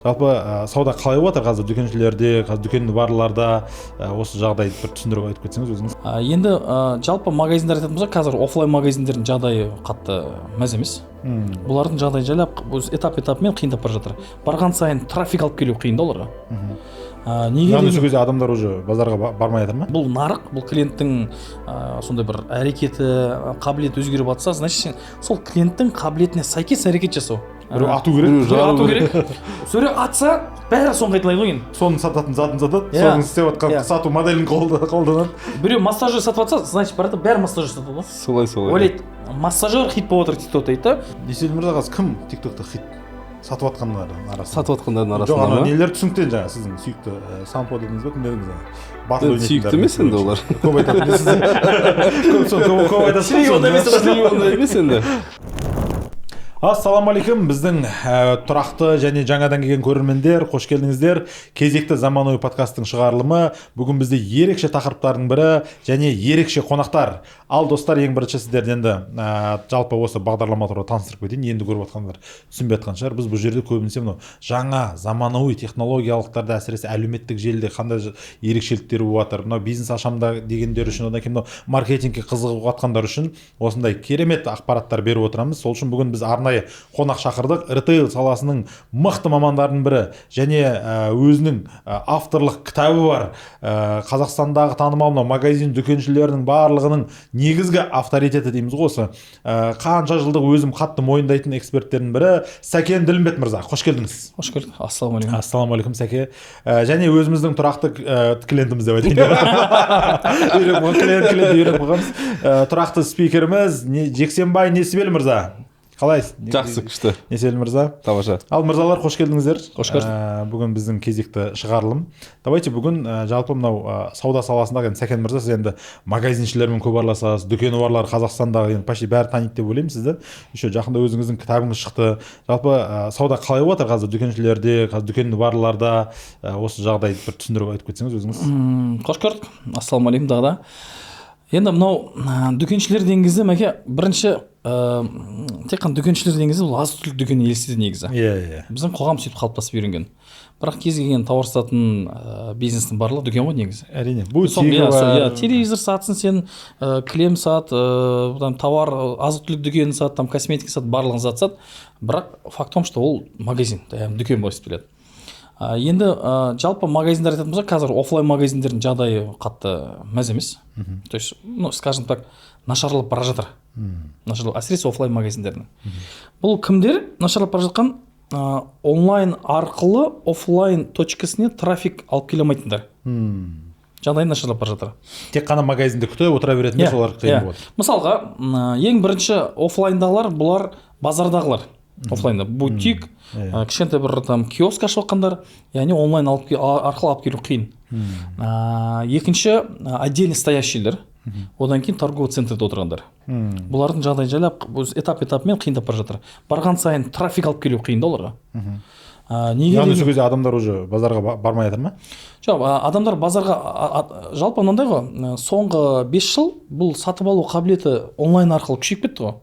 Жалпы сауда қалай болып жатыр қазір дүкеншілерде, қазір дүкені барларда? Осы жағдайды бір түсіндіріп айтып кетсеңіз өзіңіз. Енді жалпы магазиндар айтатын болсақ, қазір офлайн магазиндердің жағдайы қатты мәз емес. Бұлардың жағдайы жайлап этап этапымен қиындап бара жатыр. Барған сайын трафик алып келу қиын да оларға. Неге? Яғни сол кезде адамдар уже базарға бармай жатыр ма? Бұл нарық, бұл клиенттің сондай бір әрекеті, қабілеті өзгеріп жатса, значит, сен сол клиенттің қабілетіне сәйкес әрекет жасау. Біреу ату керек. Біреу ату керек. Біреу атса, бәрі соны қайталайды ғой енді. Соның сататын затын сатады, соның істеп жатқан сату моделін қолданады. Біреу массажер сатып жатса, значит, барады, бәрі массажер сатады ғой. Солай, солай. Ойлайды, массажер хит болып жатыр тиктокта дейді да. Несиел мырза, қазір кім тиктокта хит сатып жатқандардың арасында? Сатып жатқандардың Жоқ, арасында анау ма? нелер түсінікті енді, жаңағы сіздің сүйікті сампо дедіңіз ба, кім дедіңіз ана? Батыл Енді сүйікті емес енді олар. Көп айтады сіз. Көп сол, көп айтасыз ғой Ондай емес. соны. Ондай емес енді. Ассалаумағалейкум, біздің тұрақты және жаңадан келген көрермендер, қош келдіңіздер. Кезекті заманауи подкасттың шығарылымы. Бүгін бізде ерекше тақырыптардың бірі және ерекше қонақтар. Ал достар, ең бірінші сіздерді енді жалпы осы бағдарлама туралы таныстырып кетейін. Енді көріп жатқандар түсінбей жатқан шығар. Біз бұл жерде көбінесе мынау жаңа заманауи технологиялықтарды, әсіресе әлеуметтік желіде қандай ерекшеліктері болып жатыр, мынау бизнес ашамын да дегендер үшін, одан кейін мынау маркетингке қызығып жатқандар үшін осындай керемет ақпараттар беріп отырамыз. Сол үшін бүгін біз арнайы қонақ шақырдық. Ритейл саласының мықты мамандарының бірі және өзінің авторлық кітабы бар. Қазақстандағы танымал мынау магазин дүкеншілерінің барлығының негізгі авторитеті дейміз ғой осы. Қанша жылдық өзім қатты мойындайтын эксперттердің бірі Сәкен Ділімбет мырза. Қош келдіңіз. Қош көрдік. Ассалаумағалейкум. Ассалаумағалейкум, Сәке. Және өзіміздің тұрақты клиентіміз деп айтайын. Үйреніп қойған, клиент үйреніп қойғанбыз. Тұрақты спикеріміз Жексенбай Несібел мырза. Қалайсыз? Жақсы, күшті. Несібел мырза. Тамаша. Ал мырзалар, қош келдіңіздер. Қош көрдік. Бүгін біздің кезекті шығарылым. Давайте бүгін жалпы мынау сауда саласындағы, енді Сәкен мырза, сіз енді магазиншілермен көп араласасыз, дүкені барлар Қазақстандағы енді почти бәрі таниды деп ойлаймын сізді. Еще жақында өзіңіздің кітабыңыз шықты. Жалпы сауда қалай болып жатыр қазір дүкеншілерде, қазір дүкені барларда? Осы жағдайды бір түсіндіріп айтып кетсеңіз өзіңіз. Қош көрдік. Ассалаумағалейкум тағы да. Енді мынау дүкеншілер деген кезде, мәке, бірінші тек қана дүкеншілер деген кезде бұл азық түлік дүкені елестейді негізі. Иә, иә. Біздің қоғам сөйтіп қалыптасып үйренген. Бірақ кез келген тауар сататын бизнестің барлығы дүкен ғой негізі. Әрине. Сол, Бутигі иә, бар. Иә, телевизор сатсын сен, кілем сат, там, товар, азық түлік дүкенін сат, там, косметика сат, барлығын зат сат. Бірақ факт в том, что ол магазин, яғни дүкен болып есептеледі. Енді жалпы магазиндар айтатын болсақ, қазір офлайн магазиндердің жағдайы қатты мәз емес. То есть, ну, скажем так, нашарлап бара жатыр. Нашарлап, әсіресе офлайн магазиндердің. Бұл кімдер нашарлап бара жатқан? Онлайн арқылы офлайн точкасіне трафик алып келе алмайтындар. Жағдайы нашарлап бара жатыр. Тек қана магазинде күтіп отыра беретіндер, солар қиын иә. болады. Мысалға, ең бірінші офлайндағылар бұлар базардағылар. Офлайнда бутик, кішкентай бір там киоск ашып жатқандар, яғни онлайн арқылы алып келу қиын. Екінші, отдельно стоящийлер, одан кейін торговый центрде отырғандар. Бұлардың жағдайы жайлап өз этап этапымен қиындап бара жатыр. Барған сайын трафик алып келу қиын да оларға. Неге Яғни сол кезде адамдар уже базарға бармай жатыр ма? Жоқ, адамдар базарға жалпы мынандай ғой, соңғы 5 жыл бұл сатып алу қабілеті онлайн арқылы күшейіп кетті ғой.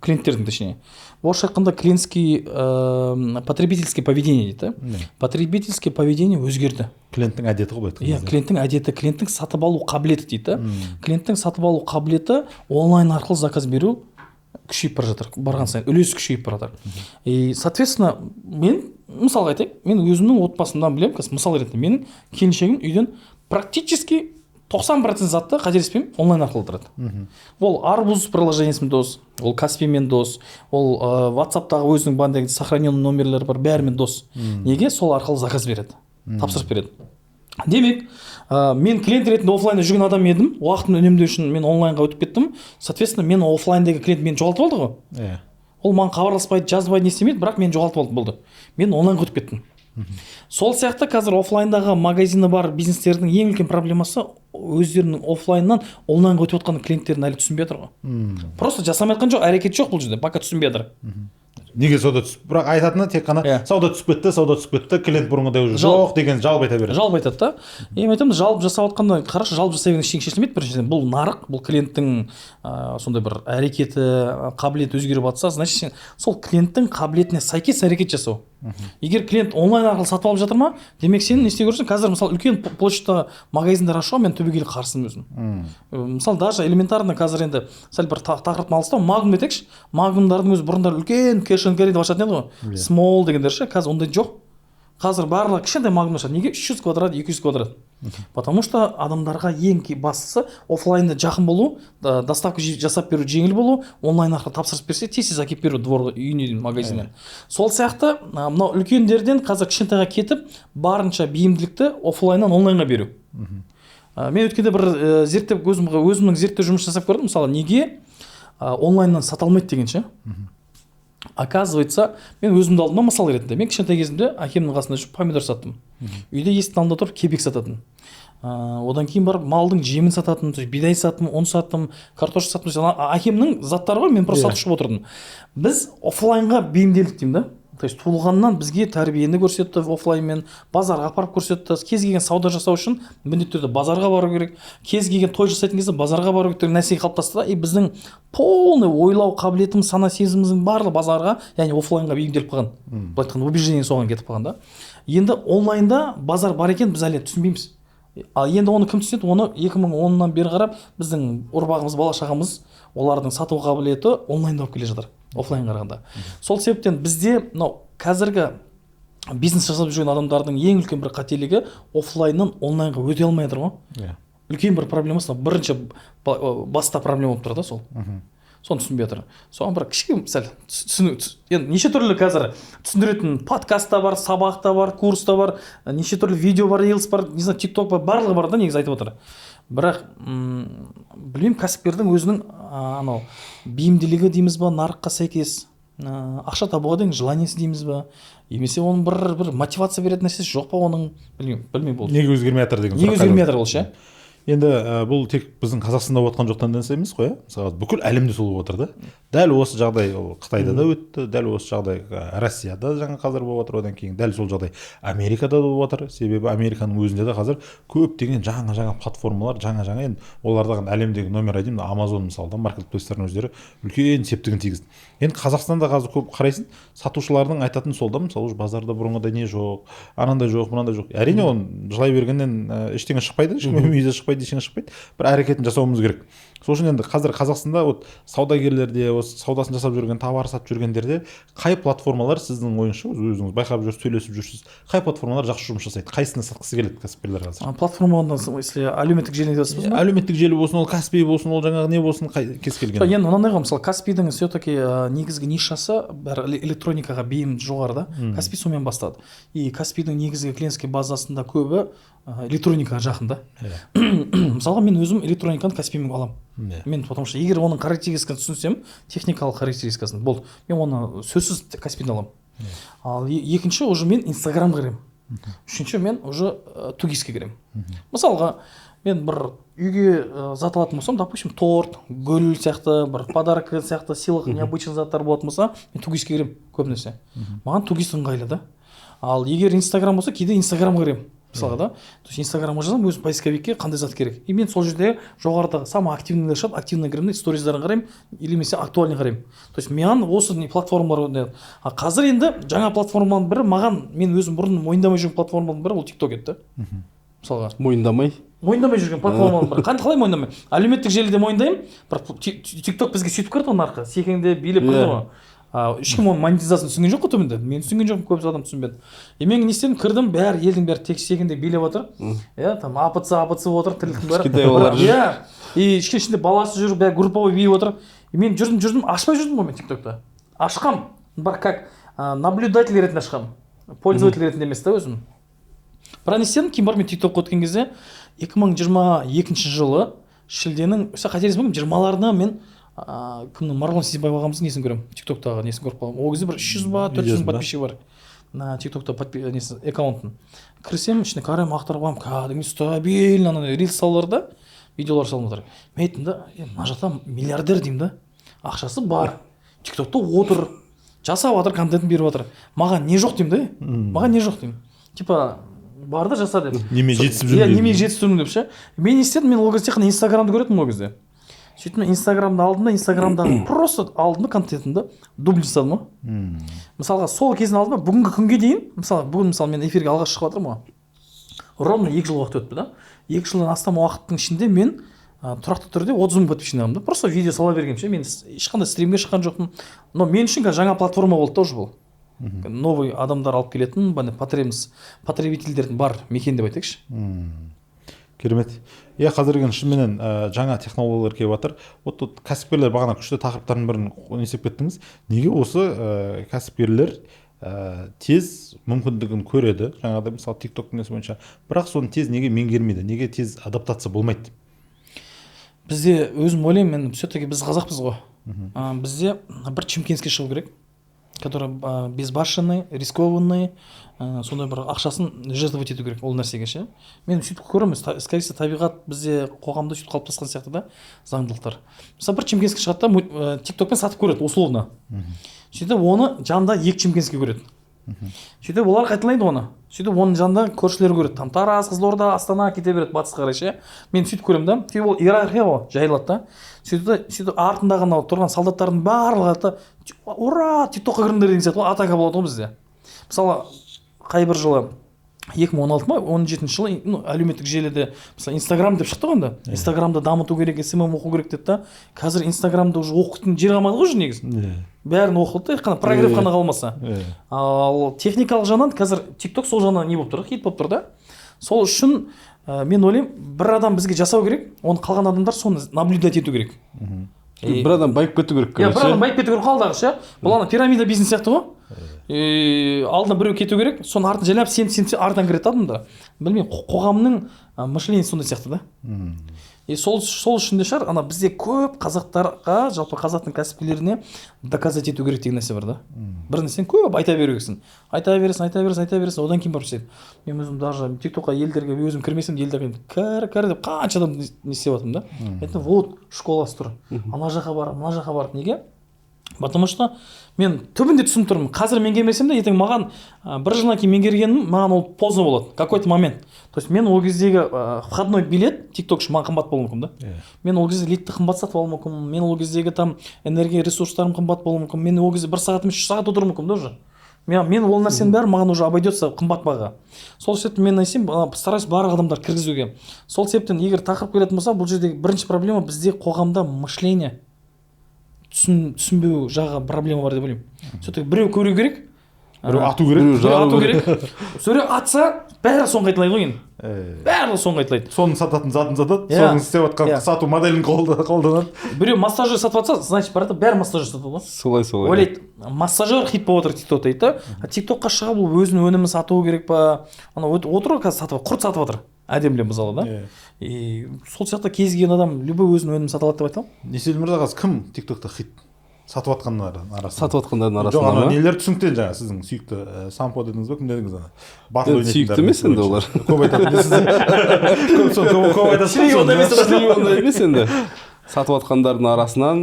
Клиенттердің, точнее. Орысша айтқанда, клиентский, потребительское поведение дейді да. Потребительское поведение өзгерді. Клиенттің әдеті ғой, былай айтқан Иә, кезде. клиенттің әдеті, клиенттің сатып алу қабілеті дейді да. Клиенттің сатып алу қабілеті онлайн арқылы заказ беру күшейіп бара жатыр. Барған сайын үлесі күшейіп бара жатыр. И, соответственно, мен мысалға айтайын, мен өзімнің отбасымдан білемін, қазір мысал ретінде менің келіншегім үйден практически 90% затты, қателеспеймін, онлайн арқылы тұрады. Ол Арбуз приложениесімен дос, ол Каспимен дос, ол WhatsApp'тағы өзінің бандегі сохраненный номерлері бар, бәрімен дос. Неге? Сол арқылы заказ береді, тапсырыс береді. Демек, мен клиент ретінде офлайнда жүрген адам едім, уақытын үнемдеу үшін мен онлайнға өтіп кеттім. Соответственно, мен офлайндегі клиент мені жоғалтып алды ғой. Ол маған хабарласпайды, жазбайды, не істемейді, бірақ мені жоғалтып алды, болды. Мен онлайнға өтіп кеттім. Сол сияқты қазір офлайндағы магазині бар бизнестердің ең үлкен проблемасы өздерінің офлайннан онлайнға өтіп жатқан клиенттерін әлі түсінбей жатыр ғой. Просто жасамай жатқан жоқ, әрекет жоқ бұл жерде, пока түсінбей жатыр. Неге сауда түсіп, бірақ айтатыны тек қана сауда түсіп кетті, сауда түсіп кетті, клиент бұрынғыдай уже жоқ деген жалоб айта береді. Жалоб айтады да. И мен айтамын, жалоб жасап жатқанда, қарашы, жалоб жасай бергенде ештеңе шешілмейді. Біріншіден, бұл нарық, бұл клиенттің сондай бір әрекеті, қабілеті өзгеріп жатса, значит, сен сол клиенттің қабілетіне сәйкес әрекет жасау. Егер клиент онлайн арқылы сатып алып жатыр ма, демек, сен не істеу керексің? Қазір, мысалы, үлкен площадьта магазиндар ашуға мен түбегейлі қарсымын өзім. Мысалы, даже элементарно қазір енді сәл бір тақырыптан алыстау, Магнум етейікші. Магнумдардың өзі бұрындары үлкен cash and carry деп ашатын еді ғой, смол дегендер ше. Қазір ондай жоқ, қазір барлығы кішкентай Магнум ашады. Неге? 300 квадрат, 200 квадрат. Потому что адамдарға ең бастысы оффлайнда жақын болу, доставка жасап беру жеңіл болу, онлайн арқылы тапсырыс берсе, тез тез әкеліп беру дворға, үйіне дейін, магазиннен. Сол сияқты мынау үлкендерден қазір кішкентайға кетіп, барынша бейімділікті оффлайннан онлайнға беру. Мен өткенде бір зерттеп, өзімнің зерттеу жұмыс жасап көрдім, мысалы, неге онлайннан сата алмайды деген ше. Оказывается, мен өзімді алдым да мысал ретінде. Мен кішкентай кезімде әкемнің қасында жүріп помидор саттым, үйде есіктің алдында тұрып кебек сататын, одан кейін барып малдың жемін сататын, то есть бидай саттым, ұн саттым, картошка саттым. То есть әкемнің заттары ғой, мен просто сатушы болып отырдым. Біз оффлайнға бейімделдік деймін да. То есть туылғаннан бізге тәрбиені көрсетті оффлайнмен, базарға апарып көрсетті. Кез келген сауда жасау үшін міндетті түрде базарға бару керек, кез келген той жасайтын кезде базарға бару керек деген нәрсе қалыптасты да. И біздің полный ойлау қабілетіміз, сана сезіміміздің барлығы базарға, яғни оффлайнға бейімделіп қалған. Былай айтқанда, убеждение соған кетіп қалған да. Енді онлайнда базар бар екен, біз әлі түсінбейміз. Ал енді оны кім түсінеді? Оны 2010-нан бері қарап біздің ұрпағымыз, бала шағамыз, олардың сату қабілеті онлайнда болып келе жатыр оффлайн қарағанда. Сол себептен бізде мынау қазіргі бизнес жасап жүрген адамдардың ең үлкен бір қателігі — оффлайннан онлайнға өте алмай жатыр ғой. Үлкен бір проблемасы мынау, бірінші баста проблема болып тұр да сол. Соны түсінбей жатыр. Соған бір кішкене сәл түсіну, енді неше түрлі қазір түсіндіретін подкаст та бар, сабақ та бар, курс та бар, неше түрлі видео бар, рилс бар, не знаю, тик ток бар, барлығы бар да негізі, айтып отыр. Бірақ білмеймін, кәсіпкердің өзінің анау бейімділігі дейміз ба, нарыққа сәйкес ақша табуға деген желаниесі дейміз ба, немесе оның бір мотивация беретін нәрсесі жоқ па оның, білмеймін бұл. Неге өзгермей жатыр деген Неге сұраққа өзгермей жатыр ол ше? Енді бұл тек біздің Қазақстанда болып жатқан жоқ тенденция емес қой, иә. Мысалы, бүкіл әлемде сол болып жатыр да. Дәл осы жағдай ол Қытайда да өтті, дәл осы жағдай Россияда жаңа қазір болып жатыр, одан кейін дәл сол жағдай Америкада да болып жатыр. Себебі Американың өзінде де қазір көптеген жаңа жаңа платформалар, жаңа жаңа, енді олардағы әлемдегі номер один Амазон мысалы да, маркетплейстердің өздері үлкен септігін тигізді. Енді Қазақстанда қазір көп қарайсың, сатушылардың айтатыны сол да, мысалы, уже базарда бұрынғыдай не жоқ, анандай жоқ, мынандай жоқ. Әрине, оны жылай бергеннен ештеңе шықпайды, ешкім мүйізі шықпайды, ештеңе шықпайды, бір әрекетін жасауымыз керек. Сол үшін енді қазір Қазақстанда вот саудагерлерде, осы саудасын жасап жүрген, товар сатып жүргендерде қай платформалар, сіздің ойыңызша, өзіңіз байқап жүрсіз, сөйлесіп жүрсіз, қай платформалар жақсы жұмыс жасайды, қайсысына сатқысы келеді кәсіпкерлер қазір? Платформадан, если әлеуметтік желіні айтып жатырсыз ба? Әлеуметтік желі болсын, ол Каспий болсын, ол жаңағы не болсын, кез келген. Енді мынандай ғой, мысалы, Каспийдің все таки негізгі нишасы бәрі электроникаға бейім жоғары да. Каспий сонымен бастады. И Каспийдің негізгі клиентский базасында көбі электроникаға жақын да. Мысалға, мен өзім электрониканы Каспиймен аламын. Мен потому что егер оның характеристикасын түсінсем, техникалық характеристикасын, болды, мен оны сөзсіз Каспийден аламын. Ал екінші уже мен Инстаграмға кіремін, үшінші мен уже 2ГИС-ке кіремін. Мысалға, мен бір үйге зат алатын болсам, допустим, торт, гүл сияқты, бір подарок сияқты, сыйлық, необычный заттар болатын болса, мен 2ГИС-ке кіремін көбінесе. Маған 2ГИС ыңғайлы да. Ал егер Инстаграм болса, кейде Инстаграмға кіремін мысалға да. То есть Инстаграмға жазамын өзім поисковикке, қандай зат керек, и мен сол жерде жоғарыда самый активныйлар шығады, активный кіремін да, сториздарын қараймын или немесе актуальный қараймын. То есть маған осы не платформалар не. А қазір енді жаңа платформаның бірі маған, мен өзім бұрын мойындамай жүрген платформаның бірі ол Тик Ток еді да мысалға. Мойындамай? Мойындамай жүрген платформаның бірі. Қандай, қалай мойындамай? Әлеуметтік желіде мойындаймын, бірақ Тик Ток бізге сөйтіп кірді ғой, нарыққа секеңдеп, билеп кірді ғой. Ешкім оның монетизациясын түсінген жоқ қой түбінде. Мен түсінген жоқпын, көп адам түсінбеді. И мен не істедім? Кірдім, бәрі, елдің бәрі тек секеңдеп билеп отыр, иә, там апц апц болып отыр, тірліктің бәрі. Кішкентай балалар жүр. Иә, и ішінде баласы жүр, бәрі групповой биіп отыр. И мен жүрдім, жүрдім, ашпай жүрдім ғой. Мен Тик Токты ашқам, бірақ как наблюдатель ретінде ашқам, пользователь ретінде емес та өзім. Бірақ не істедім? Кейін барып мен Тик Токқа өткен кезде, 2022 жылы шілденің, қателеспесем, 20-ларына мен кімнің, Марғұлан Сейсембаев ағамыздың несін көремін, Тик Токтағы несін көріп қаламын. Ол кезде бір 300 ба, 400 мың Видеосын ба? подписчигі бар на Тик Токта. Несі, аккаунтын кірсем, ішіне қараймын, ақтарып қоямын, кәдімгі стабильно ана рилс салалар да, видеолар салынып жатыр. Мен айттым да: «Е, мына жақта миллиардер деймін да, ақшасы бар, Тик Токта отыр». Жасап жатыр, контентін беріп жатыр. Маған не жоқ деймін да, маған не жоқ деймін. Типа бар да, жаса деп. Неме жетісіп Иә, жүрмін. Неме жетісіп жүрмін деп ше. Мен не істедім? Мен ол кезде тек қана Инстаграмды көретінмін ол кезде. Сөйтіп мен Инстаграмды алдым да, Инстаграмдағы просто алдым да, контентімді дубль жасадым ғой. Мысалға, сол кезін алдым да, бүгінгі күнге дейін, мысалы, бүгін, мысалы, мен эфирге алғаш шығып жатырмын ғой, ровно 2 жыл уақыт өтті да. 2 жылдан астам уақыттың ішінде мен тұрақты түрде 30 000 подписчик жинағанмын да, просто видео сала бергенмін ше. Мен ешқандай стримге шыққан жоқпын, но мен үшін қазір жаңа платформа болды да уже. Бұл новый адамдар алып келетін, бағана потребность, потребительдердің бар мекен деп айтайықшы. Керемет, иә. Қазіргі шынымен жаңа технологиялар келіп жатыр. Вот тут кәсіпкерлер, бағана күшті тақырыптардың бірін не істеп кеттіңіз. Неге осы кәсіпкерлер тез мүмкіндігін көреді жаңағыдай, мысалы, Тик Токтың несі бойынша, бірақ соны тез неге меңгермейді, неге тез адаптация болмайды? Бізде, өзім ойлаймын мен, все таки біз қазақпыз ғой. Бізде бір чимкентский шығу керек, который безбашенный, рискованный, сондай бір ақшасын жертвовать ету керек ол нәрсеге ше. Мен сөйтіп көремін, скорее всего, табиғат бізде, қоғамда сөйтіп қалыптасқан сияқты да, заңдылықтар. Мысалы, бір чимкентский шығады да, Тик Токпен сатып көреді условно. Сөйтіп оны жанында екі чимкентский көреді, сөйтіп олар қайталайды оны, сөйтіп оның жанында көршілері көреді, там Тараз, Қызылорда, Астана, кете береді батысқа қарай ше. Мен сөйтіп көремін да. Сөйтіп ол иерархия ғой, жайылады да. Сөйтіп да, сөйтіп артындағы анау тұрған солдаттардың барлығы да: «Ура, Тик Токқа кіріңдер» деген сияқты ғой, атака болады ғой. Бізде, мысалы, қай бір жылы, 2016 ма, 17-жылы, ну, әлеуметтік желіде, мысалы, Инстаграм деп шықты ғой енді. Инстаграмды дамыту керек, СММ оқу керек деді да. Қазір Инстаграмды уже оқитын жер қалмады ғой уже негізі. Бәрін оқылды, тек қана прогрев қана қалмаса. Ал техникалық жағынан қазір Тик Ток сол жағынан не болып тұр, хит болып тұр да. Сол үшін мен ойлаймын, бір адам бізге жасау керек, оны қалған адамдар соны наблюдать ету керек. Бір адам байып кету керек. Иә, бір Короче. адам байып кету керек алдағы ше. Бұл ана пирамида бизнес сияқты ғой. И алдына біреу кету керек, соның артын жайлап сеніп, сеніп, сеніп артынан кіреді адамдар. Білмеймін, қоғамның мышление сондай сияқты да. И сол үшін де шығар, ана бізде көп қазақтарға, жалпы қазақтың кәсіпкерлеріне доказать ету керек деген нәрсе бар да. Бір нәрсені көп айта беру керексің, айта бересің, айта бересің, айта бересің, одан кейін барып істейді. Мен өзім даже Тик Токқа елдерге өзім кірмесем де, елдерге кір, кір деп қанша адам не істеп жатырмын да. Айттым: «Вот школасы тұр, ана жаққа бар, мына жаққа бар». Неге? Потому что мен түбінде түсініп тұрмын: қазір меңгермесем де, ертең маған бір жылдан кейін меңгергенім маған ол поздно болады какой то момент. То есть мен ол кездегі входной билет Тик Ток үшін маған қымбат болуы мүмкін да. Мен ол кезде лидті қымбат сатып алуым мүмкін, мен ол кездегі там энергия ресурстарым қымбат болуы мүмкін, мен ол кезде бір сағат емес, 3 сағат отыруым мүмкін да уже. Мен ол нәрсенің бәрі маған уже обойдется қымбат баға. Сол себептен мен не істеймін, стараюсь барлық адамдарды кіргізуге. Сол себептен, егер тақырып келетін болса, бұл жердегі бірінші проблема бізде қоғамда мышление, түсінбеу жағы проблема бар деп ойлаймын. Все таки біреу көру керек. Біреу ату керек. Біреу Біреу жару ату керек. керек. Біреу атса, бәрі соны қайталайды ғой енді. Барлығы соны қайталайды. Соның сататын затын сатады, соның істеп жатқан сату моделін қолданады. Біреу массажер сатып жатса, значит, барады, бәрі массажер сатады ғой. Солай, солай. Ойлайды, массажер хит болып жатыр Тик Токта дейді да. А Тик Токқа шығып, ол өзінің өнімін сатуы керек па? Анау отыр ғой қазір, сатып, құрт сатып жатыр әдемілеп, мысалы да. И сол сияқты кез келген адам любой өзінің өнімін сата алады деп айта аламын. Несел мырза, қазір кім Тик Токта хит сатып жатқандардың арасында? Сатып жатқандардың Жоқ, арасында анау ма? нелер түсінікті енді, жаңағы сіздің сүйікті сампо дедіңіз ба, кім дедіңіз ана батыл Енді сүйікті емес енді олар. Көп айтатын сіз көп, сол көп, көп айтасыз. Шіли ондай емес. Шіли ондай емес енді. Сатып жатқандардың арасынан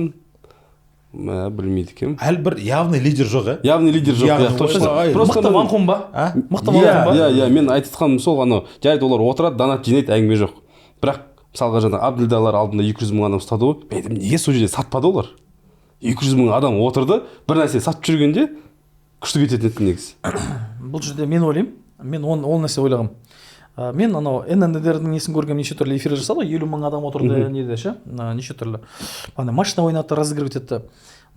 мә, білмейді екенмін. Әлі бір явный лидер жоқ, иә? Явный лидер жоқ. Явный, Иә, точно. ой, Просто Мықты Ванхун ба? А? Мықты Иә, Ванхун ба? иә, мен айтып жатқаным сол: анау жарайды, олар отырады, донат жинайды, әңгіме жоқ. Бірақ мысалға, жаңағы Абділдалар алдында 200 мың адам ұстады ғой. Мен айтамын, неге сол жерде сатпады олар? 200 мың адам отырды, бір нәрсе сатып жүргенде күшті кететін еді негізі. Бұл жерде мен ойлаймын, мен ол нәрсе ойлағанмын. Мен анау ННДердің несін көргенмін, неше түрлі эфир жасады ғой, 50 000 адам отырды неде ше, неше түрлі ана машина ойнатты, разыгрывать етті.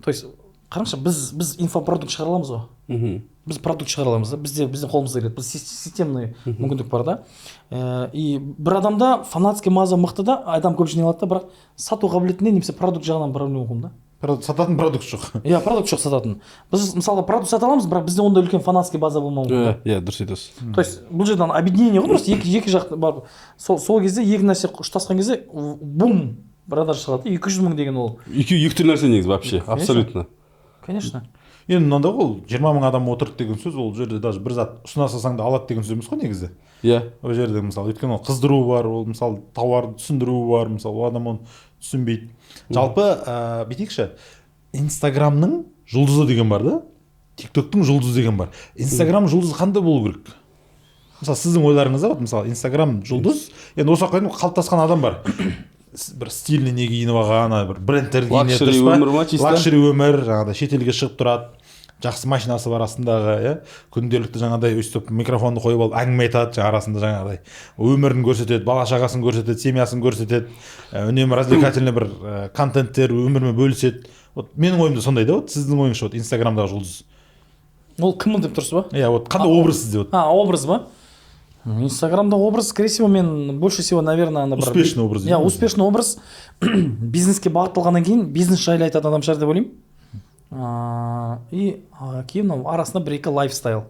То есть қараңызшы, біз инфопродукт шығара аламыз ғой. Біз продукт шығара аламыз да, бізде, біздің қолымызда келеді, біз системный мүмкіндік бар да. И бір адамда фанатский маза мықты да, адам көп жинай алады да, бірақ сату қабілетінде немесе продукт жағынан проблема мүмкін да. Сататын продукт жоқ. Иә, продукт жоқ сататын. Біз, мысалға, продукт сата аламыз, бірақ бізде ондай үлкен фанатский база болмауы мүмкін да. Иә, дұрыс айтасыз. То есть бұл жерде ана объединение ғой, просто екі жақ бар. Сол кезде екі нәрсе ұштасқан кезде бум, продажа шығады. 200 000 деген ол Екеуі екі түрлі нәрсе негізі вообще. Конечно. Абсолютно. Конечно. Енді мынандай ғой, ол 20 000 адам отырды деген сөз, ол жерде даже бір зат ұсына салсаң да алады деген сөз емес қой негізі. Ол жерде, мысалы, өйткені ол қыздыру бар, ол, мысалы, тауарды түсіндіру бар, мысалы, ол адам оны түсінбейді. Жалпы, бүйтейікші, Инстаграмның жұлдызы деген бар да. Тиктоктың жұлдызы деген бар. Инстаграм жұлдызы қандай болу керек? Мысалы, сіздің ойларыңызда, вот, мысалы, Инстаграм жұлдыз енді осы уақытқа дейін қалыптасқан адам бар, бір стильный не киініп алған, ана бір брендтер киінеді. Лакшери Дұрыс па? өмір ма чисто? Лакшери өмір, жаңағыдай шетелге шығып тұрады, жақсы машинасы бар астындағы, иә, күнделікті жаңағыдай өйстіп микрофонды қойып алып әңгіме айтады, жаңа арасында жаңағыдай өмірін көрсетеді, бала шағасын көрсетеді, семьясын көрсетеді, үнемі развлекательный бір контенттер, өмірмен бөліседі. Вот менің ойымда сондай да. Вот сіздің ойыңызша, вот инстаграмдағы жұлдыз Ол кім деп тұрсыз ба? Иә, вот қандай образ сізде, вот? А, образ ба? Инстаграмда образ, скорее всего, мен больше всего, наверное, ана бір Успешный образ Иә. Дейді ғой. Успешный образ, бизнеске бағытталғаннан кейін бизнес жайлы айтатын адам шығар деп ойлаймын. И кейін мынау арасында бір екі лайфстайл,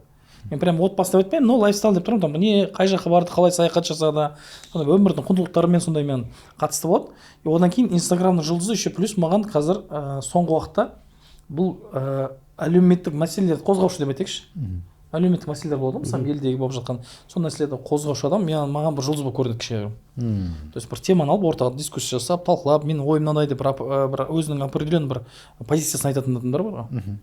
мен прям отбасы деп айтпаймын, но лайфстайл деп тұрмын, там не, қай жаққа барды, қалай саяхат жасады, сондай өмірдің құндылықтарымен сондаймен қатысты болады. И одан кейін инстаграмның жұлдызы еще плюс маған қазір соңғы уақытта бұл әлеуметтік мәселелерді қозғаушы деп айтайықшы. Әлеуметтік мәселелер болады ғой, мысалы, елдегі болып жатқан сол мәселелерді қозғаушы адам маған бір жұлдыз болып көрінеді кішігірім. То есть бір теманы алып, ортаға дискуссия жасап, талқылап, менің ойым мынандай деп, бір өзінің определенный бір позициясын айтатын адамдар бар ғой,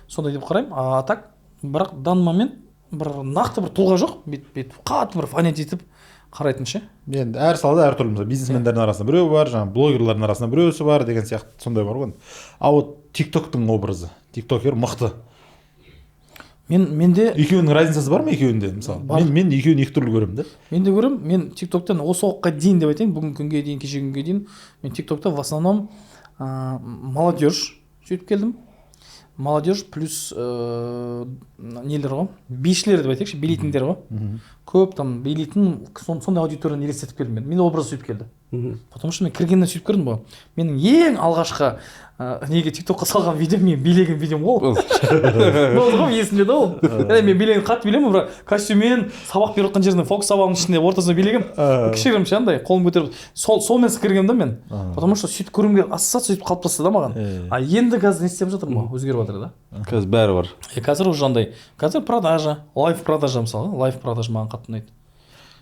сондай деп қараймын. А так бірақ данный момент бір нақты бір тұлға жоқ, бүйтіп қатты бір фанат етіп қарайтын ше. Енді әр салада әртүрлі, мысалы, бизнесмендердің арасында біреу бар, жаңағы блогерлардың арасында біреусі бар деген сияқты, сондай бар ғой. А вот тиктоктың образы, тиктокер мықты? Менде Екеуінің разницасы бар ма екеуінде, мысалы? Бар. Мен екеуін екі түрлі көремін да. Мен де көремін. Мен тиктоктан осы уақытқа дейін деп айтайын, бүгінгі күнге дейін, кешегі күнге дейін мен тиктокта в основном молодежь сөйтіп келдім. Молодежь плюс нелер ғой, бишілер деп айтайықшы, билейтіндер ғой көп, там билейтін сондай аудиторияны елестетіп келдім. Мен образ сөйтіп келді, потому что мен кіргеннен сөйтіп көрдім ғой. Менің ең алғашқы неге тиктокқа салған видеом мен билеген видеом ғой ол болды ғой, есімде да ол. Мен билеген, қатты билемін, бірақ костюммен сабақ беріп жатқан жерінде, фокус сабағының ішінде, ортасында билегенмін кішігірім ше, андай қолым көтеріп, сол сонымен кіргенмін да мен, потому что сөйтіп көргім келіп, ассоциация сөйтіп қалыптасты да маған. А енді қазір не істеп жатырмын ғой, өзгеріп жатыр да. Қазір бәрі бар. И қазір уже андай, қазір продажа, лайв продажа, мысалы, лайв продажа маған қатты ұнайды.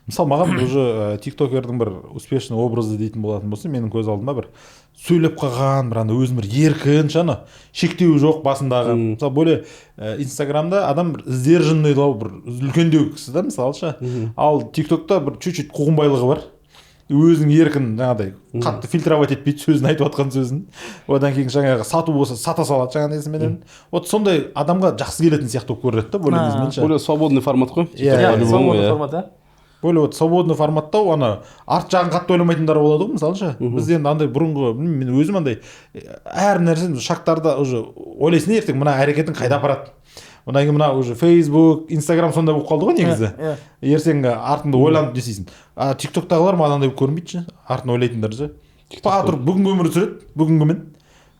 Мысалы, маған уже тиктокердің бір успешный образы дейтін болатын болса, менің көз алдыма бір сөйлеп қалған, бір андай өзін бір еркін ше, ана шектеуі жоқ басындағы. Мысалы, более инстаграмда адам бір сдержанныйлау, бір үлкендеу кісі да, мысалы ше. Ал тиктокта бір чуть чуть қуғынбайлығы бар, өзінің еркін, жаңағыдай қатты фильтровать етпейді сөзін, айтып жатқан сөзін. Одан кейін жаңағы сату болса, сата салады жаңағы несіменен. Вот сондай адамға жақсы келетін сияқты болып көрінеді да, более несімен ше. Более свободный формат қой. Иә, Иә, по-любому, свободный иә. формат, иә. Более вот свободный форматтау, ана арт жағын қатты ойламайтындар болады ғой, мысалы ше. Біз енді андай бұрынғы, білмеймін, мен өзім андай әр нәрсені, шагтарды уже ойлайсың да, ертең мына әрекетің қайда апарады. Одан кейін мына уже фейсбук, инстаграм сондай болып қалды ғой негізі. Иә. Ертеңгі артыңды ойланып не істейсің. А тиктоктағылар маған андай болып көрінбейді ше, артын ойлайтындар ше. Па тұрып бүгінгі өмірді сүреді, бүгінгімен,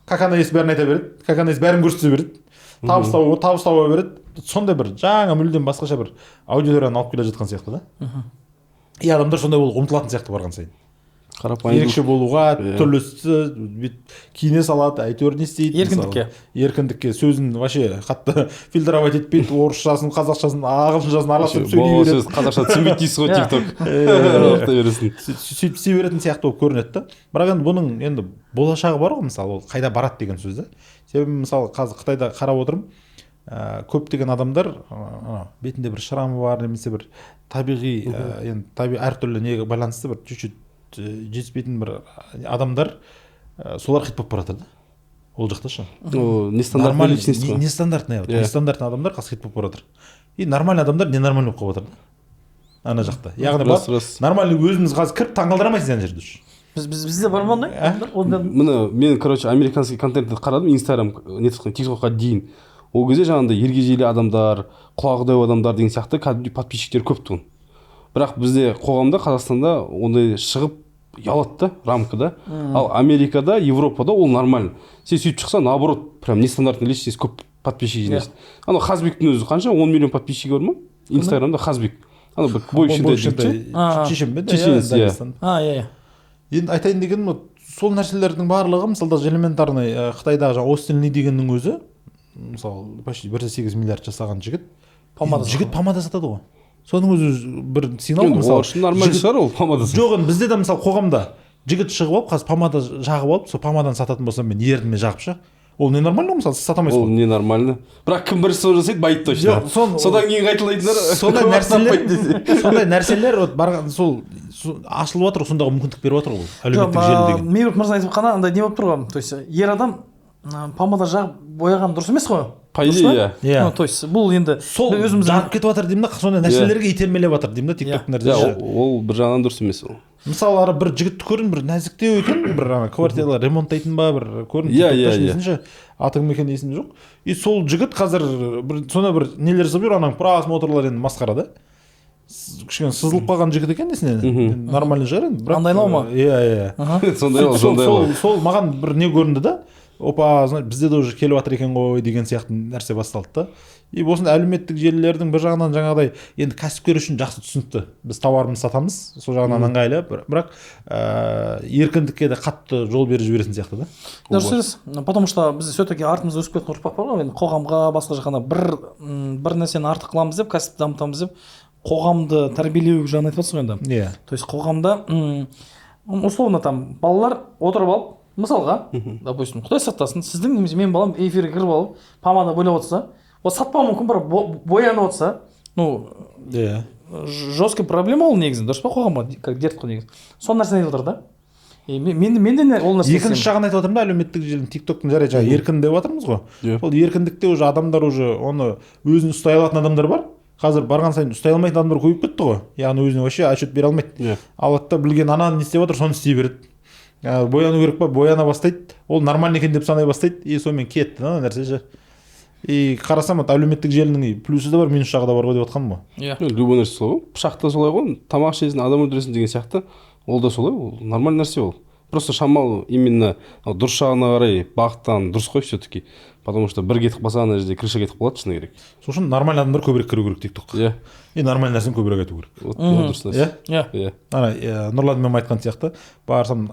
как она есть, бәрін айта береді, как она есть, бәрін көрсете береді, табыс тауып, табыс таба береді. Сондай бір жаңа, мүлдем басқаша бір аудиторияны алып келе жатқан сияқты да. И адамдар сондай болуға ұмтылатын сияқты барған сайын. Қарапайым. Ерекше болуға. Түрлісі бүйтіп киіне салады, әйтеуір не істейді, Еркіндікке. мысалы. Еркіндікке, сөзін вообще қатты фильтровать етпейді, орысшасын, қазақшасын, ағылшыншасын араластырып сөйлей Болған береді. сөз қазақша түсінбейді дейсіз ғой. Иә. Тикток оқыта бересің. Сөйтіп істей беретін сияқты болып көрінеді да. Бірақ енді бұның енді болашағы бар ғой, мысалы, ол қайда барады деген сөз да. Себебі, мысалы, қазір Қытайда қарап отырмын, көптеген адамдар анау бетінде бір шрамы бар немесе бір табиғи енді табиғи әртүрлі неге байланысты бір чуть чуть жетіспейтін бір адамдар, солар хит болып бара жатыр да ол жақта ше. Ол нестандартный Нормальный личность қой. Нестандартный, нестандартный адамдар қазір хит болып бара жатыр. И нормальный адамдар ненормальный болып қалып жатыр да ана жақта, яғни Рас, бар рас. Нормальный өзіміз қазір кіріп таңғалдыра алмайсың ана жерде уже. Бізде бар ма ондай? Ә? Ондай? Міне, мен, короче, американский контентті қарадым, инстаграм не, тиктокқа дейін. Ол кезде жаңағындай ергежейлі адамдар, құлағы дәу адамдар деген сияқты кәдімгідей подписчиктер көп тұғын. Бірақ бізде қоғамда, Қазақстанда ондай шығып ұялады да, рамкада. Ал Америкада, Европада ол нормально. Сен сөйтіп шықсаң, наоборот, прям нестандартный личность, көп подписчик жинайсың. Анау Хазбектің өзі қанша, 10 миллион подписчигі бар ма инстаграмда? Хазбек, анау бір бойы кішкентай жігіт ше. Чечен бе? Чеченец, иә. Дагестан. А, иә, иә. Енді айтайын дегенім, вот сол нәрселердің барлығы, мысалы, даже элементарный Қытайдағы жаңағы Остин Ли дегеннің өзі, мысалы, почти 1,8 миллиард жасаған жігіт. Помада. Жігіт помада сатады ғой, соның өзі бір сигнал ғой. Енді Мысалы, олар үшін нормально шығар ол помада. Жоқ, енді бізде де, мысалы, қоғамда жігіт шығып алып, қазір помада жағып алып, сол помаданы сататын болсам, мен ерніме жағып ше, Ол ненормально ғой, мысалы, сіз сата алмайсыз Ол ғой. Ненормально, бірақ кім бірінші соны жасайды, байиды точно. Жоқ, Содан кейін қайталайтындар сондай таппайды нәрселер десе. Сондай нәрселер вот барған сол ашылып жатыр, сондағы мүмкіндік беріп жатыр ғой әлеуметтік желі деген. Мейірбек мырза айтып отқаны андай не болып тұр ғой, то есть ер адам помада жағып бояған дұрыс емес қой. По идее, Дұрыс па? иә. Иә. Ну, то есть бұл енді Сол біз өзіміздің жарып кетіп жатыр деймін да, сондай нәрселерге итермелеп жатыр деймін да тиктоктың Иә, нәрсесі. ол бір жағынан дұрыс емес ол. Мысалы, ара бір жігітті көрдім, бір нәзіктеу екен, бір ана квартиралар ремонттайтын ба, бір көрдім. Иә, TikTokта иә, ше, иә. несін, аты кім екені есімде жоқ. И сол жігіт қазір бір сондай бір нелер жасап жүр, ананың просмотрлар енді масқара да. Кішкене сызылып қалған жігіт екен несінен. Енді нормальный шығар енді, бірақ Андайлау ма? Иә. Сондай ол, сол, сондай сол, ол. Сол маған бір не көрінді да, опа, значит, бізде де уже келіп жатыр екен ғой деген сияқты нәрсе басталды да. И осындай әлеуметтік желілердің бір жағынан жаңағыдай енді кәсіпкер үшін жақсы, түсінікті, біз тауарымызды сатамыз, сол жағынан ыңғайлы, бірақ еркіндікке де қатты жол беріп жіберетін сияқты да. Дұрыс сөз, потому что біз все таки артымызда өсіп кеткен ұрпақ бар ғой енді. Қоғамға, басқа жаққа бір нәрсені артық қыламыз деп, кәсіпті дамытамыз деп, қоғамды тәрбиелеу жағын айтып жатсыз ғой енді. Иә. То есть қоғамда условно там балалар отырып алып, мысалға, допустим, құдай сақтасын, сіздің немесе менің балам эфирге кіріп алып, помада бояп отырса, ол сатпауы мүмкін, бірақ боянып отырса, ну, жесткий проблема ол негізі, дұрыс па? Қоғамға как дерт қой негізі. Сол нәрсені айтып отыр да. И мен де ол нәрсені Екінші жағын айтып жатырмын да, әлеуметтік желінің, тиктоктың. Жарайды, жаңағы еркін деп жатырмыз ғой. Иә. Сол еркіндікте уже адамдар уже оны өзін ұстай алатын адамдар бар, қазір барған сайын ұстай алмайтын адамдар көбейіп кетті ғой, яғни өзіне вообще отчет бере алмайды. Алады да, білген ананы не істеп жатыр, соны істей береді. Бояну керек па, бояна бастайды, ол нормально екен деп санай бастайды, и сонымен кетті да ана нәрсе ше. И қарасам, вот әлеуметтік желінің и плюсы да бар, минус жағы да бар ғой деп жатқаным ғой. Иә. Ну, любой нәрсе солай ғой, пышақ та солай ғой, тамақ ішесің, адам өлтіресің деген сияқты, ол да солай, ол нормальный нәрсе. Ол просто шамалы именно ал дұрыс жағына қарай бағыттаған дұрыс қой все таки, потому что бір кетіп қалса, ана жерде крыша кетіп қалады, шыны керек. Сол үшін нормальный адамдар көбірек кіру керек тиктокқа и нормальный нәрсені көбірек айту керек. Вот ол дұрыс нәрсе. Иә. Иә. Иә. Ана Нұрлан имам айтқан сияқты, барсам,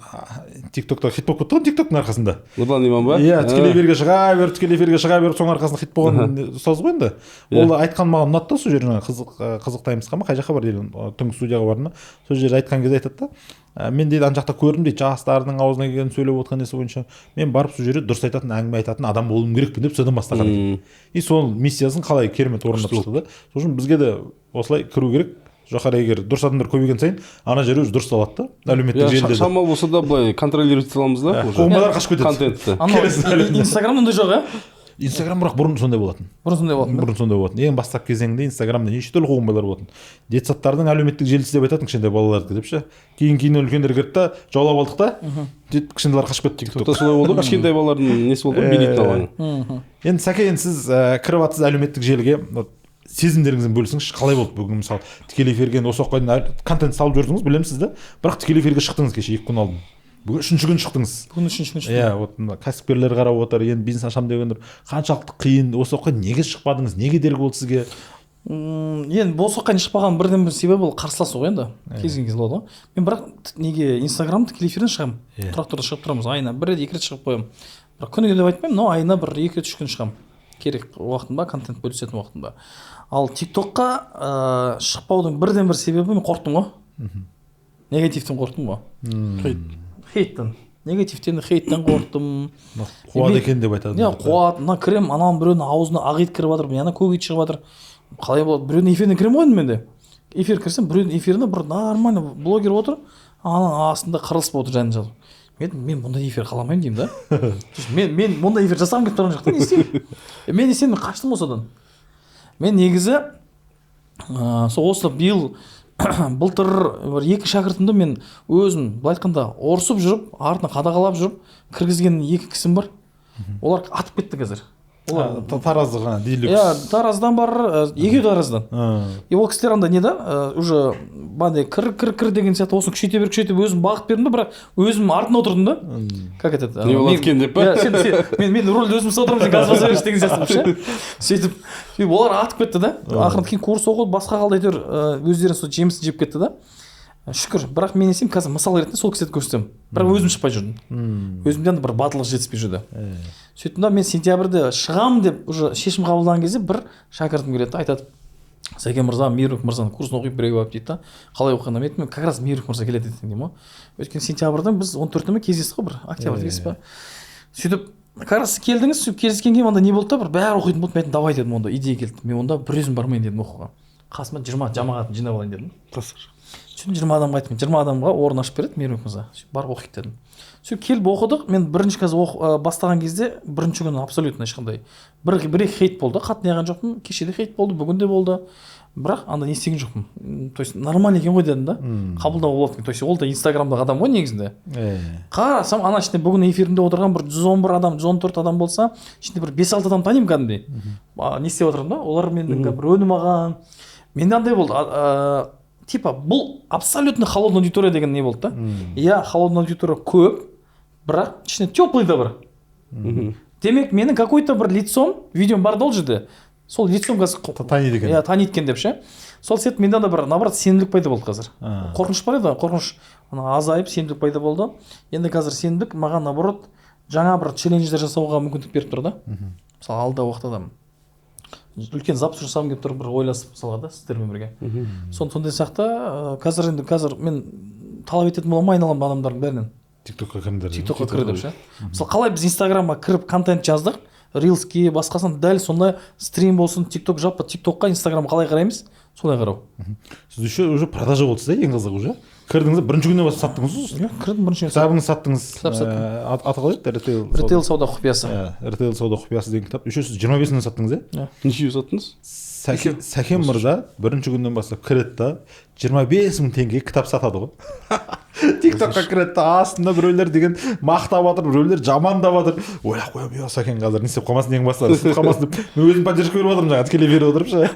тиктокта хит болып кетті ғой тиктоктың арқасында. Нұрлан Иман ба? Иә, тікелей эфирге шыға беріп, тікелей эфирге шыға беріп, соның арқасында хит болған ұстаз ғой енді. Ол да айтқан маған ұнады да. Сол жерде жаңағы қызық таймсқа ма, қай жаққа барды или түнгі студияға бардым ба, сол жерде айтқан кезде айтады да: «Мен, – дейді, – ана жақта көрдім, – дейді, – жастардың аузына келгенін сөйлеп отқан несі бойынша мен барып сол жерде дұрыс айтатын, әңгіме айтатын адам болуым керекпін», – деп содан бастаған екен. И сол миссиясын қалай керемет орындап шықты да. Сол үшін бізге де осылай кіру керек жоғары. Егер дұрыс адамдар көбейген сайын, ана жер өзі дұрысталады да, әлеуметтік Иә, желіде де. Шамалы болса да былай контролировать ете аламыз да уже Қоғамдар қашып кетеді. контентті. Анау инстаграмда ондай жоқ, иә? Инстаграм бірақ бұрын сондай болатын. Бұрын сондай болатын ба? Бұрын сондай болатын. Ең бастапқы кезеңде инстаграмда неше түрлі қоғамбайлар болатын, детсадтардың әлеуметтік желісі деп айтатын кішкентай балалардікі деп ше. Кейін кейін үлкендер кірді да, жаулап алдық та, сөйтіп кішкентайлар қашып кетті Тиктокта тикток. солай болды ғой, кішкентай балалардың несі болды ғой, билейтін алаңы. Енді, Сәке, енді сіз кіріп жатсыз әлеуметтік желіге. Вот сезімдеріңізбен бөлісіңізші, қалай болды бүгін? Мысалы, тікелей эфирге енді осы уақытқа дейін контент салып жүрдіңіз, білемін сізді, бірақ тікелей эфирге шықтыңыз кеше, 2 күн алдын, бүгін үшінші күн шықтыңыз. Бүгін үшінші күн шықтым. Иә, вот мына кәсіпкерлер қарап отыр енді, бизнес ашамын дегендер. Қаншалықты қиын? Осы уақытқа неге шықпадыңыз, не кедергі болды сізге? Енді осы уақытқа дейін шықпаған бірден бір себебі ол қарсыласу ғой енді, кез келген кезде болады ғой. Мен бірақ неге инстаграм тікелей эфирден шығамын. Тұрақты түрде шығып тұрамыз, айына бір рет, екі рет шығып қоямын. Бірақ күніге деп айтпаймын, но айына бір екі рет, үш күн шығамын, керек уақытында, контент бөлісетін уақытында. Ал тик токқа шықпаудың бірден бір себебі мен қорықтым ғой, негативтен қорықтым ғой, хейттен, негативтен, хейттен қорықтым. Мына қуады екен деп айтады. Иә, қуады. Мына кірем, ананың біреуінің аузына ақ ит кіріп жатыр, ана көк ит шығып жатыр, қалай болады? Біреудің эфиріне кіремін ғой енді. Мен де эфир кірсем, біреудің эфиріне бір нормальный блогер отыр, ананың астында қырылыс болып отыр жайын жазып. Мен айттым, мен бұндай эфир қаламаймын деймін да. То есть мен мұндай эфир жасағым келіп тұрған жоқ та, не істеймін? Мен не істеймін? Мен қаштым ғой содан. Мен негізі сол осы биыл, былтыр бір екі шәкіртімді мен өзім, былай айтқанда, ұрысып жүріп, артынан қадағалап жүріп кіргізген екі кісім бар, олар атып кетті қазір. Олар Таразды жаңа Дилюкс. Иә, Тараздан бар, екеуі Тараздан. И ол кісілер андай не да, уже бағанағыдай кір, кір, кір деген сияқты, осыны күшейте бер, күшейте бер, өзім бағыт бердім да, бірақ өзім артында отырдым да, как этот Не болады екен деп па? Иә, сен мен рульді өзім ұстап отырмын, сен газ баса берші деген сияқты ше. Сөйтіп олар атып кетті да, ақырын кейін курс оқыды, басқа қалды, әйтеуір өздері сол жемісін жеп кетті да, шүкір. Бірақ мен не істеймін, қазір мысал ретінде сол кісілерді көрсетемін, бірақ өзім шықпай жүрдім, өзімде андай бір батылдық жетіспей жүрді. Сөйттім да, мен сентябрьде шығамын деп уже шешім қабылдаған кезде бір шәкіртім келеді да, айтады: «Сәкен мырза, Мейірбек мырзаның курсын оқиық біреу барып», – дейді да. «Қалай оқығанда?» Мен айттым: «Как раз Мейірбек мырза келеді ертең», – деймін ғой. Өйткені сентябрьдің біз 14-і ме кездестік қой, бір октябрьде кездестік па. Сөйтіп Как раз келдіңіз, сөйтіп кездескеннен кейін анда не болды да, бір бәрі оқитын болды. Мен айттым: «Давай», – дедім. Онда идея келді, мен онда бір өзім бармайын дедім оқуға, қасыма 20 жамағатын жинап алайын дедім. Сөйтіп 20 адамға айттым, 20 адамға орын ашып береді Мейірбек мырза, сөйтіп барып оқиық дедім. Сөйтіп келіп оқыдық. Мен бірінші қазір бастаған кезде, бірінші күні абсолютно ешқандай бір екі хейт болды, қатты неғған жоқпын. Кеше де хейт болды, бүгін де болды, бірақ анда не істеген жоқпын. То есть нормально екен ғой дедім да, қабылдауға болады екен. То есть ол да инстаграмдағы адам ғой негізінде. Қарасам, ана ішінде бүгін эфирімде отырған бір 111 адам, 114 адам болса, ішінде бір бес алты адам танимын кәдімгідей. Не істеп отырмын да, олар менің бір өнім алған. Менде андай болды, типа бұл абсолютно холодный аудитория деген не болды да. Иә, холодный аудитория көп, бірақ ішінде теплый да бар. Демек, менің какой то бір лицом, видеом бар да ол жерде, сол лицом қазір Таниды екен. Иә, таниды екен деп ше. Сол себепті менде анда бір, наоборот, сенімділік пайда болды қазір. Қорқыныш бар еді, қорқыныш ана азайып, сенімділік пайда болды. Енді қазір сенімділік маған, наоборот, жаңа бір челлендждер жасауға мүмкіндік беріп тұр да. Мысалы, алдағы уақытта да үлкен запуск жасағым келіп тұр, бір ойласып, мысалға да, сіздермен бірге. Сондай сияқты. Қазір енді қазір мен талап ететін боламын айналамда адамдардың бәрінен: Тиктокқа кіріңдер деп. Тиктокқа кір деп ше. Мысалы, қалай біз инстаграмға кіріп контент жаздық, рилске, басқасына, дәл сондай стрим болсын, тикток, жалпы тиктокқа, инстаграмға қалай қараймыз, солай қарау. Сіз еще уже продажа болды да, ең қызығы, уже кірдіңіз да, бірінші күннен бастап саттыңыз ғой. Иә, кірдім бірінші күні. Кітабыңызды саттыңыз. Кітап саттым. Аты қалай еді, ритейл? «Ритейл сауда құпиясы». Иә, «Ритейл сауда құпиясы» деген кітап. Еще сіз 25 мыңнан саттыңыз, иә? Иә. Нешеге саттыңыз? Сәкен мырза бірінші күннен бастап кіреді да, 25 000 теңгеге кітап сатады ғой. Тиктокқа кіреді да, астында біреулер деген мақтап жатыр, біреулер жамандап жатыр. Ойлап қоямын: «Е, Сәкен қазір не істеп қалмасын, ең баста сатып қалмасын», – деп. Мен өзім поддержка беріп жатырмын жаңағы, тікелей беріп отырып ше.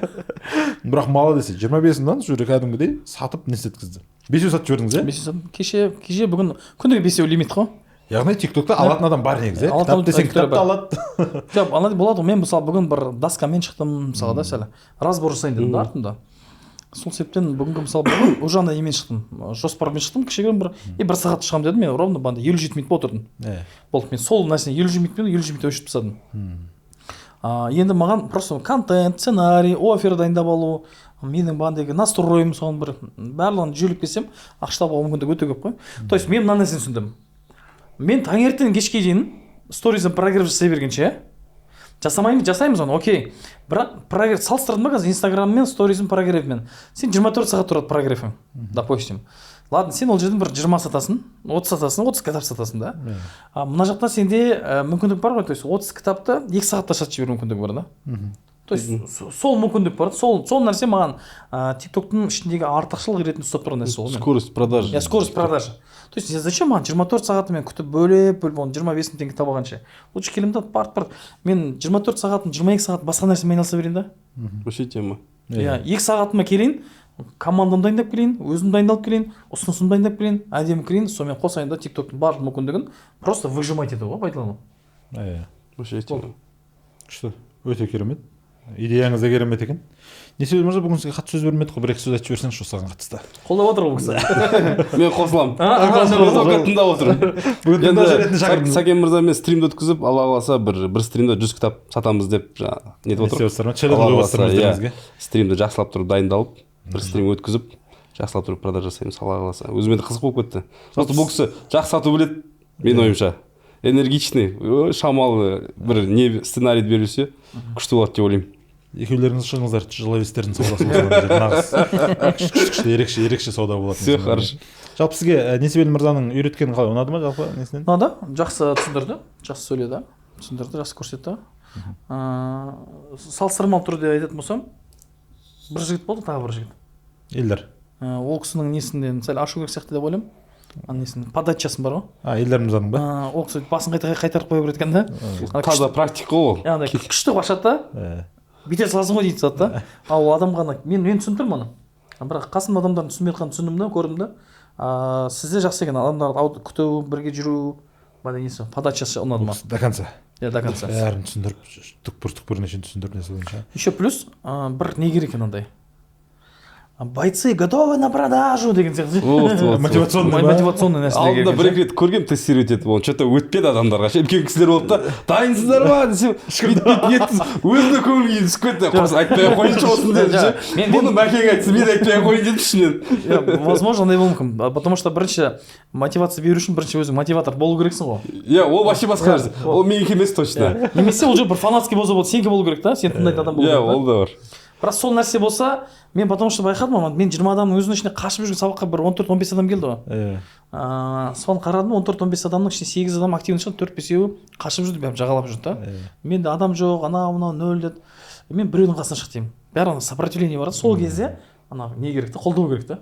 Бірақ молодец, 25 мыңнан сол жерде кәдімгідей сатып, не істеткізді, бесеу сатып жібердіңіз, иә? Бесеу саттым кеше, бүгін күніге бесеу лимит қой. Яғни тиктокта алатын адам бар негізі, иә? Алатын Кітап десең, аудитория кітапты бар. алады. Жоқ, ана болады ғой. Мен, мысалы, бүгін бір доскамен шықтым, мысалға да, сәл разбор жасайын дедім да артында. Сол себептен бүгінгі, мысалы, бүгін уже андай немен шықтым, жоспармен шықтым кішігірім бір. И бір сағат шығамын дедім мен, ровно бағана 57 минут отырдым. Болды, мен сол нәрсені 57 минутпен, 57 минутта өшіріп тастадым. Енді маған просто контент, сценарий, офер дайындап алу, менің бағанағы настройым, соның бір барлығын жүйелеп келсем, ақша табуға мүмкіндік өте көп қой. То есть мен мына нәрсені түсіндім: мен таңертең кешке дейін сторизін прогрев жасай бергенше, жасамаймыз, жасаймыз оны, окей, бірақ прогрев салыстырдым ба қазір инстаграм мен сторизін прогревмен, сен 24 сағат тұрады прогревің, допустим. Ладно, сен ол жерден бір 20 сатасың, 30 сатасың, 30 кітап сатасың да. А мына жақта сенде мүмкіндік бар ғой, то есть 30 кітапты 2 сағатта сатып жіберу мүмкіндігі бар да. То есть сол мүмкіндік бар. Сол нәрсе маған тиктоктың ішіндегі артықшылық ретінде ұстап тұрған нәрсе сол. Скорость продажи. Иә, скорость продажи. То есть зачем маған 24 сағатты мен күтіп, бөліп бөліп, оны 25 мың теңге таба алғанша, лучше келемін да, парт парт мен 24 сағатым, 22 сағат басқа нәрсемен айналыса берейін да. Вообще тема. Иә, 2 сағатыма келейін, командамды дайындап келейін, өзім дайындалып келейін, ұсынысымды дайындап келейін, әдемі кірейін, сонымен қосайын да, тиктоктың барлық мүмкіндігін просто выжимать ету ғой, пайдалану. Вообще тема. Күшті, өте керемет, идеяңыз да керемет екен. Несібел мырза, бүгін сізге қатты сөз бермедік қой, бір екі сөз айтып жіберсеңізші осыған қатысты. Қолдап отыр ғой бұл кісі. Мен қосыламын. Только тыңдап отырмын. Бүгін Енді тыңдаушы ретінде шақырдым. Сәкен мырзамен стримді өткізіп, Алла қаласа, бір стримда 100 кітап сатамыз деп жаңағы нетіп Не істеп отырмық. отырсыздар ма? Челлендж Алла қойып қаласа, отырсыздар ма иә, өздеріңізге? Стримді жақсылап тұрып дайындалып, бір стрим өткізіп, жақсылап тұрып продажа жасаймыз, Алла қаласа. Өзіме де қызық болып кетті. Просто бұл кісі жақсы сату біледі, менің ойымша. Энергичный, ой, шамалы бір не сценарийді берілсе, күшті болады деп ойлаймын. Екеулеріңіз шығыңыздар, тяжеловестердің саудасы болсын ана жерде, нағыз күшті, күшті, күшті, ерекше, ерекше сауда болатын. Все хорошо. Жалпы сізге Несібел мырзаның үйреткені қалай, ұнады ма жалпы несінен? Ұнады, жақсы түсіндірді, жақсы сөйледі, түсіндірді, жақсы көрсетті. Салыстырмалы түрде айтатын болсам, бір жігіт болды, тағы бір жігіт. Елдар. Ол кісінің несінде сәл ашу керек сияқты деп ойлаймын, ана несін, подачасын бар ғой. А, Елдар мырзаның ба? Ол кісі басын қайта қайтарып қоя береді екен да. Ана Таза практика ғой ол. Күшті, андай күшті қылып ашады да, бүйте саласың ғой дейді, зат та. Ал ол адамға ана мен түсініп тұрмын оны, бірақ қасымда адамдардың түсінбей жатқанын түсіндім да, көрдім да. Сізде жақсы екен адамдарды күту, бірге жүру, мына несі, подачасы ұнады маған. До конца. Иә, до конца. Бәрін түсіндіріп, түкпір түкпіріне шейін түсіндіріп, несі бойынша. Еще плюс бір не керек екен, андай Бойцы готовы на продажу деген сияқты. Вот, вот. Мотивационный ма? Мотивационный нәрселер Алдында керек. бір екі рет көргенмін, тестировать етіп оны, че то өтпеді адамдарға ше. Үлкен кісілер болды да, дайынсыздар ма десем, бүйтіп бүйтіп нетті, өзіне көңіл күйі түсіп кетті. Құрсын, айтпай ақ қояйыншы осыны дедім ше. Бұны Мәкең айтсын, мен айтпай ақ қояйын дедім ішімнен. Иә, возможно, андай болуы мүмкін. Потому что бірінші мотивация беру үшін бірінші өзің мотиватор болу керексің ғой. Иә, ол вообще басқа нәрсе, ол менікі емес точно. Немесе ол же бір фанатский болса болды, сенікі болу керек та, сен тыңдайтын адам болу Иә, керек та. ол да бар. Бірақ сол нәрсе болса, мен потому что байқадым, ама мен 20 адамның өзінің ішінде қашып жүрген сабаққа бір 14-15 адам келді ғой. Соны қарадым, 14-15 адамның ішінде 8 адам активный шығды, төрт бесеуі қашып жүрді, бәрі жағалап жүрді да. Менде адам жоқ, анау мынау нөл деді. Мен біреудің қасына шық деймін, бәрі ана сопротивление бар да. Сол кезде ана не керек та, қолдау керек та.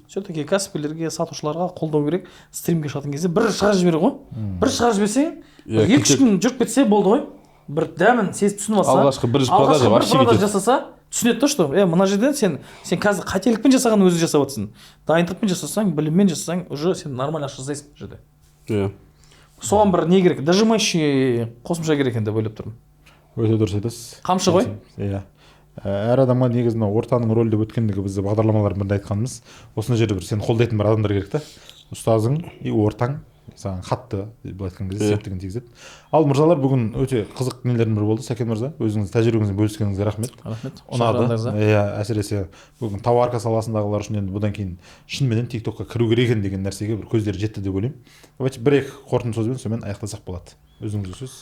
Все таки кәсіпкерлерге, сатушыларға қолдау керек. Стримге шығатын кезде бір шығарып жіберу ғой, бір шығарып жіберсең, бір екі үш күн жүріп кетсе болды ғой, бір дәмін сезіп түсініп алса. Алғашқы бір продажа Алғашқы бір вообще продажа кетеді. жасаса, түсінеді да, что мына жерден сен қазір қателікпен жасаған өзің жасап жатырсың, дайындықпен жасасаң, біліммен жасасаң, уже сен нормально ақша жасайсың бұл жерде. Соған бір не керек, дожимающий қосымша керек екен деп ойлап тұрмын. Өте дұрыс айтасыз. Қамшы ғой. Иә. Әр адамға негізі мынау ортаның рөлі деп өткендегі бізде бағдарламалардың бірінде айтқанымыз, осындай жерде бір сені қолдайтын бір адамдар керек та, ұстазың и ортаң саған қатты, былай айтқан кезде, септігін тигізеді. Ал, мырзалар, бүгін өте қызық нелердің бірі болды. Сәкен мырза, өзіңіз тәжірибеңізбен бөліскеніңізге рахмет. Рахмет Ұнады. шақырғандарыңызға. Иә, әсіресе бүгін товарка саласындағылар үшін енді бұдан кейін шынымен Тик Токқа кіру керек екен деген нәрсеге бір көздері жетті деп ойлаймын. Давайте бір екі қорытынды сөзбен сонымен аяқтасақ болады. Өзіңізге сөз.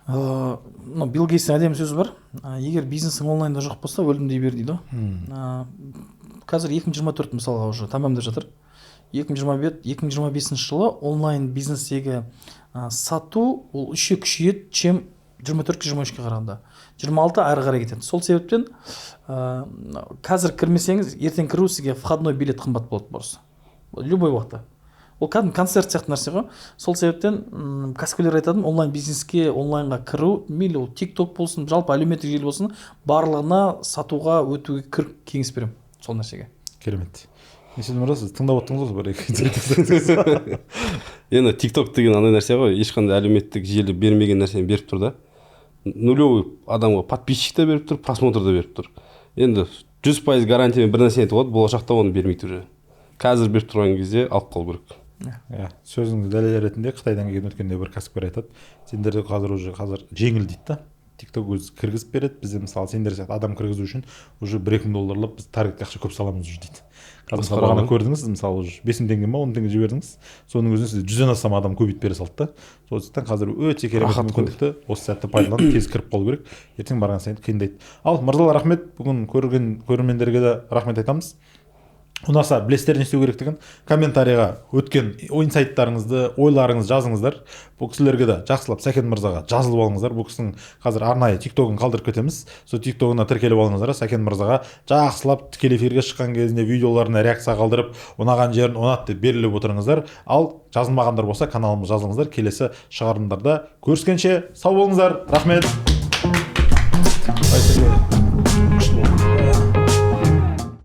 Мынау Билл Гейтстің әдемі сөзі бар. Егер бизнесің онлайнда жоқ болса, өлдім дей бер дейді ғой. Қазір 2024, мысалға, уже тәмамдап жатыр. 2025 жылы онлайн бизнестегі сату ол үшке күшейеді, чем 24-ке 23-ке қарағанда. 26 әрі қарай кетеді. Сол себептен қазір кірмесеңіз, ертең кіру сізге входной билет қымбат болады просто, любой уақытта. Ол кәдімгі концерт сияқты нәрсе ғой. Сол себептен кәсіпкерлер айтатын, онлайн бизнеске, онлайнға кіру, мейлі ол Тик Ток болсын, жалпы әлеуметтік желі болсын, барлығына сатуға өтуге кір кеңес беремін сол нәрсеге. Керемет. Есен мырза, сіз тыңдап отырдыңыз ғой, бір екі. Енді Тик Ток деген андай нәрсе ғой, ешқандай әлеуметтік желі бермеген нәрсені беріп тұр да. Нулевой адамға подписчик та беріп тұр, просмотр да беріп тұр. Енді 100% гарантиямен бір нәрсе айтуға болады, болашақта оны бермейді уже. Қазір беріп тұрған кезде алып қалу керек. Иә, сөзіңізді дәлел ретінде Қытайдан келген өткенде бір кәсіпкер айтады, сендерде қазір уже қазір жеңіл дейді да, Тик Ток өзі кіргізіп береді, бізде мысалы сендер сияқты адам кіргізу үшін уже 1-2 мың долларлап біз таргетке ақша көп саламыз уже дейді. Қазір мысалы Масқара бағана ғой. көрдіңіз, мысалы, уже 5 мың теңге ма, 10 мың теңге жібердіңіз, соның өзінде сізде 100-ден астам адам көбейтіп бере салды да. Сондықтан қазір өте керемет Рахат қой. мүмкіндікті, осы сәтті пайдаланып, тез кіріп қалу керек, ертең барған сайын қиындайды. Ал, мырзалар, рахмет. Бүгін көрген көрермендерге де рахмет айтамыз. Ұнаса, білесіздер не істеу керектігін, комментарийға өткен инсайттарыңызды, ойларыңызды жазыңыздар. Бұл кісілерге де жақсылап, Сәкен мырзаға жазылып алыңыздар. Бұл кісінің қазір арнайы Тик Тогын қалдырып кетеміз, сол Тик Тогына тіркеліп алыңыздар. Сәкен мырзаға жақсылап тікелей эфирге шыққан кезінде видеоларына реакция қалдырып, ұнаған жерін ұнады деп белгілеп отырыңыздар. Ал жазылмағандар болса, каналымызға жазылыңыздар. Келесі шығарылымдарда көріскенше сау болыңыздар, рахмет. Ой, Сергей.